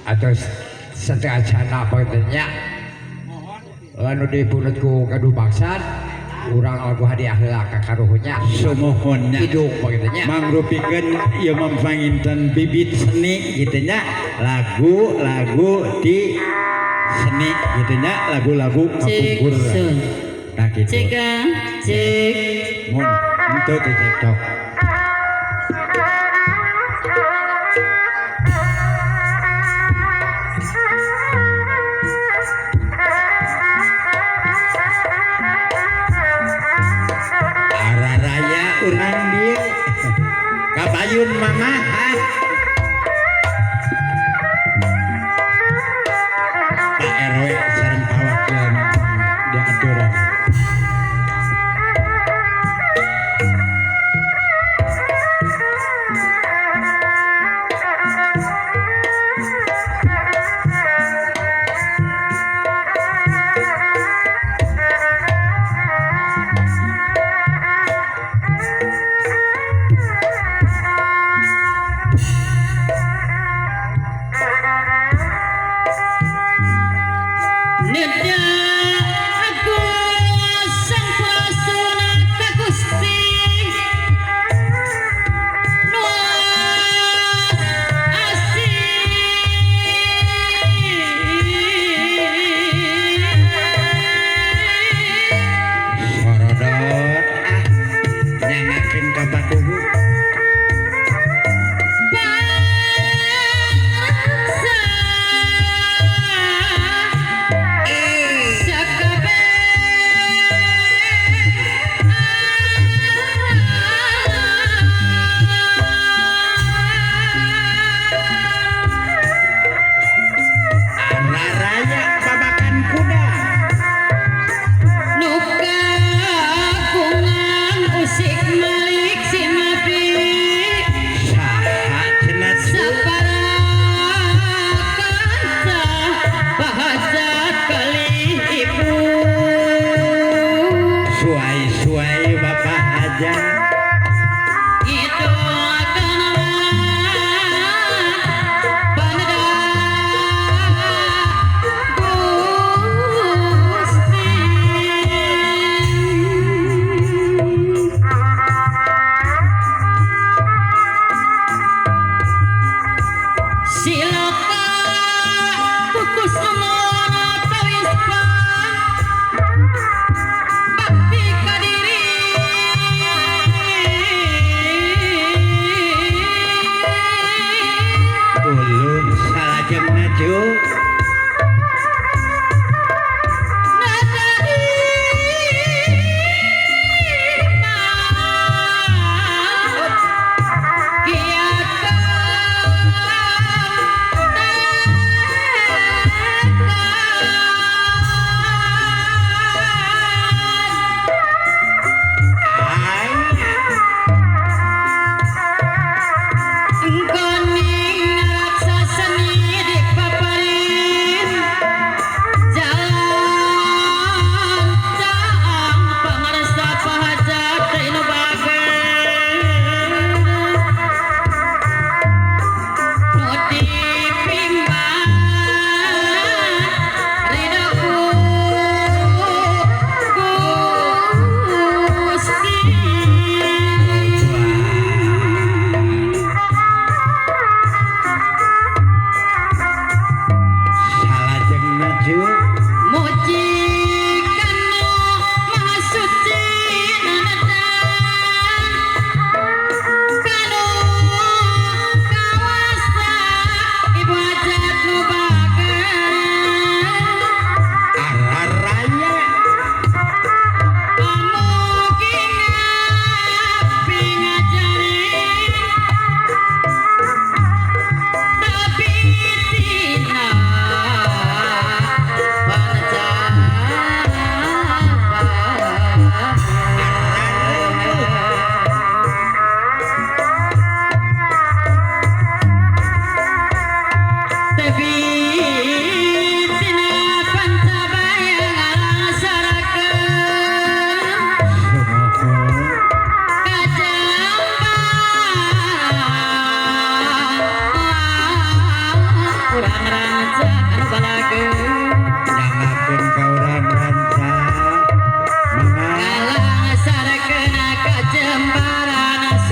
Atau sateuacana panginten anu dipunut ku gaduh maksad urang lagu hadiah heula ka karuhunnya Sumuhunnya. Kidung panginten nya. Mangrupikeun ieu mah panginten bibit seni gitu nya, lagu-lagu di seni gitu nya, lagu-lagu Cek kapungkur. sun. Nah gitu. Cek ah, cek. Mun henteu teh cekcok. Araraya urang dieu. Kabayun mamah. Pak RW sareng Pak Wakil diaturan.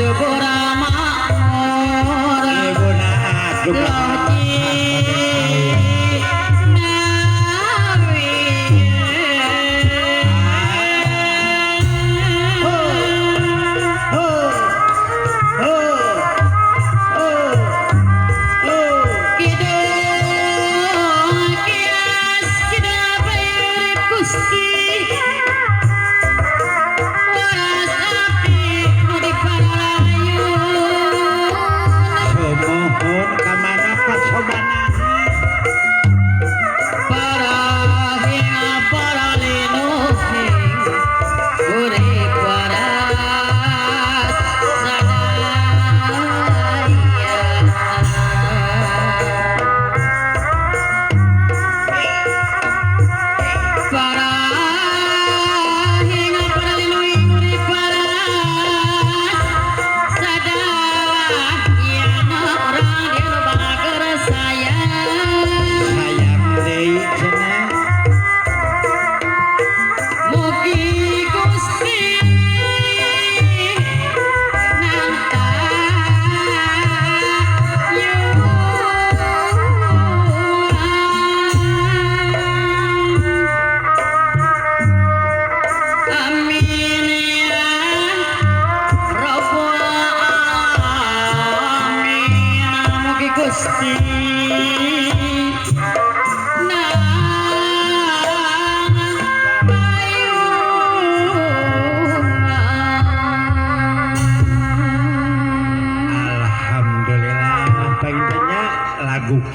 Subur makmur. Ibu Naat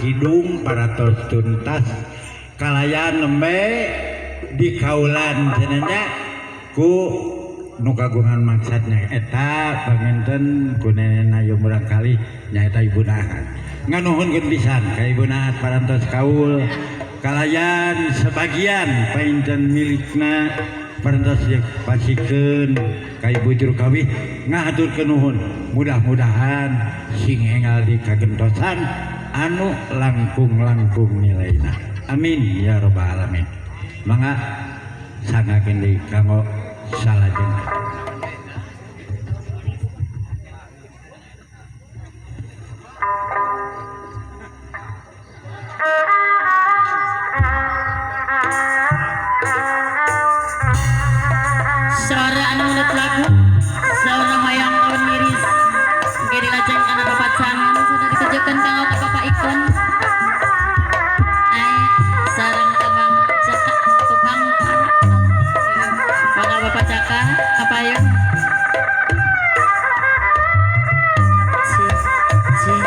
Kidung paratos tuntas kalayan nembe di kaulan cenanya ku nu kagungan maksudnya eta panginten ku nenena ieu murangkalih nyaeta Ibu Naat nganuhunkeun pisan ka Ibu Naat parantos kaul kalayan sebagian panginten milikna parantos pasikeun ka Ibu juru kawih ngahaturkeun nuhun mudah-mudahan sing enggal di kagentosan anu langkung-langkung nilaina. Amin ya robbal alamin. Mangga sangakeun deui kanggo salajengna. Saudara anu menurut lagu, saudara hayang daun miris, engke dilajeng kana Bapak Cangan, sudah ditujukan kanggo ka Bapak Ikon. Ai sareng Abang Caka tukang parak. Mangga Bapak Caka kapayun. Cik, cik.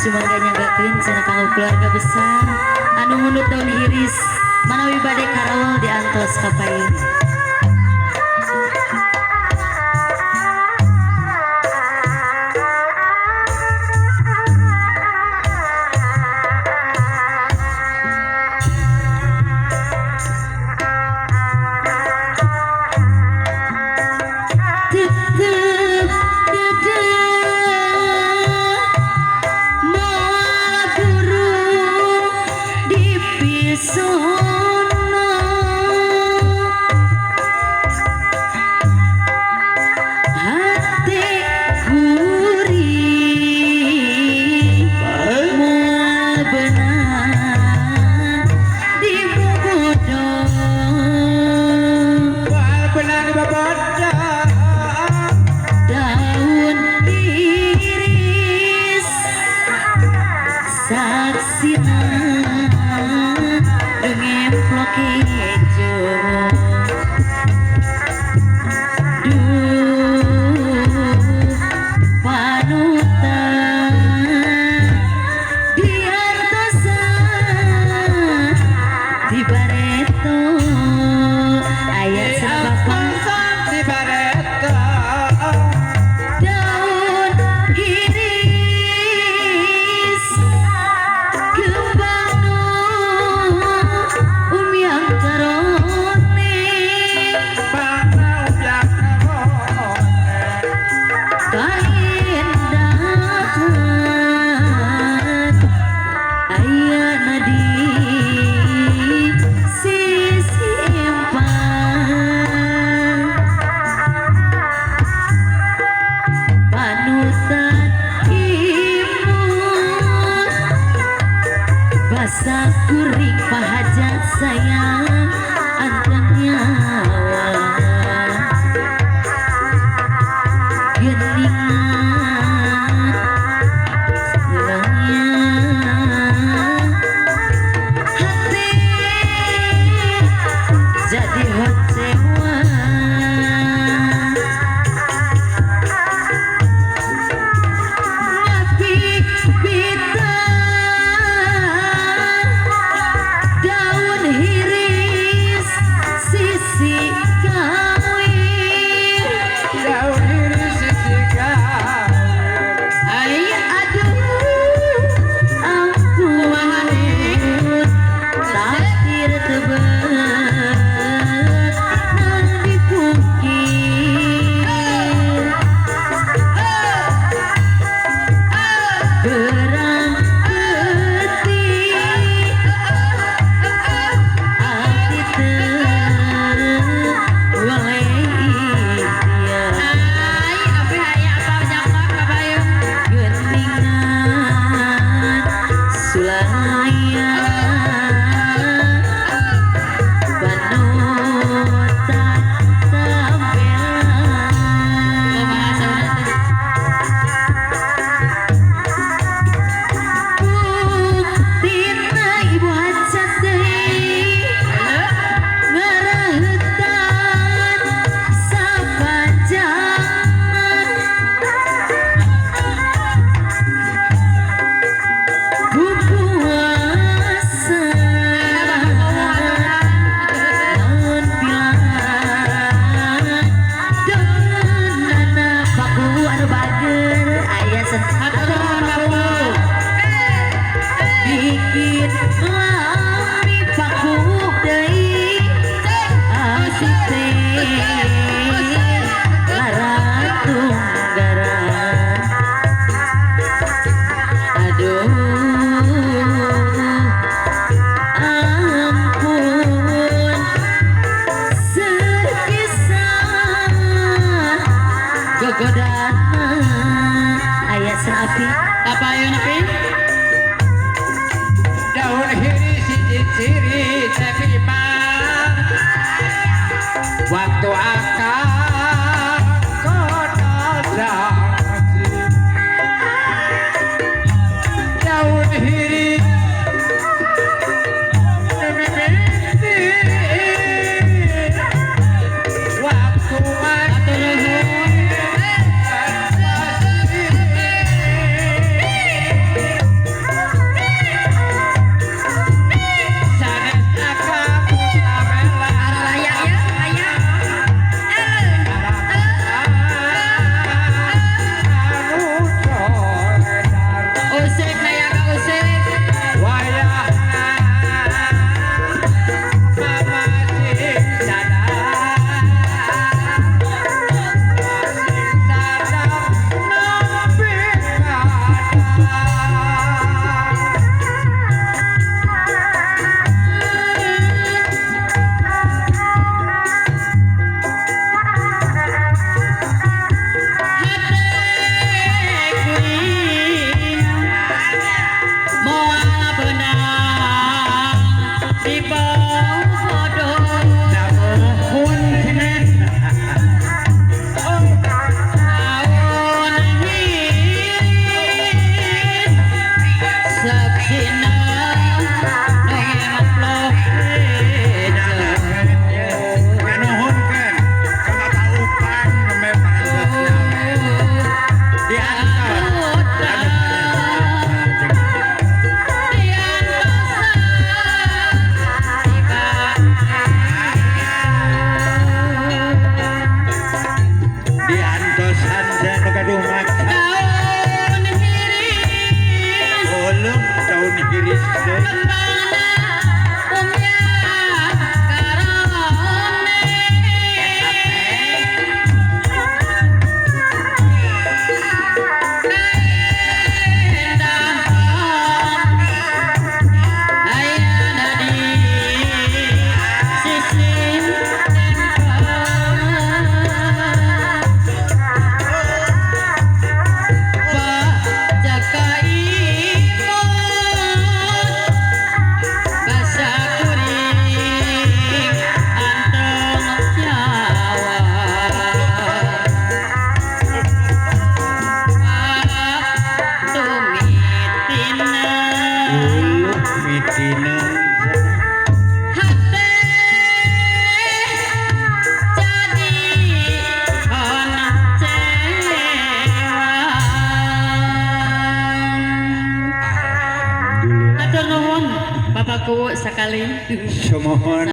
Sumangga nyanggakeun cenah kanggo keluarga besar anu mundut daun hiris manawi bade karawal diantos kapayun. Tetep dadah moal guru di pisono hate gurih moal benar di bobodo Moal benar di bobodo. Daun iris saksina ngemplok kejo duh panutan diantosan di bareto aya sabapa Di bareto. Daun iris kembang umyang karone Bana umyang karone. Kaendahan aya nadi Sayang anteng nyawa geningan setelahnya hati jadi kecewa. Ngapi bita daun hiris. Kuwu sakali. Sumuhun.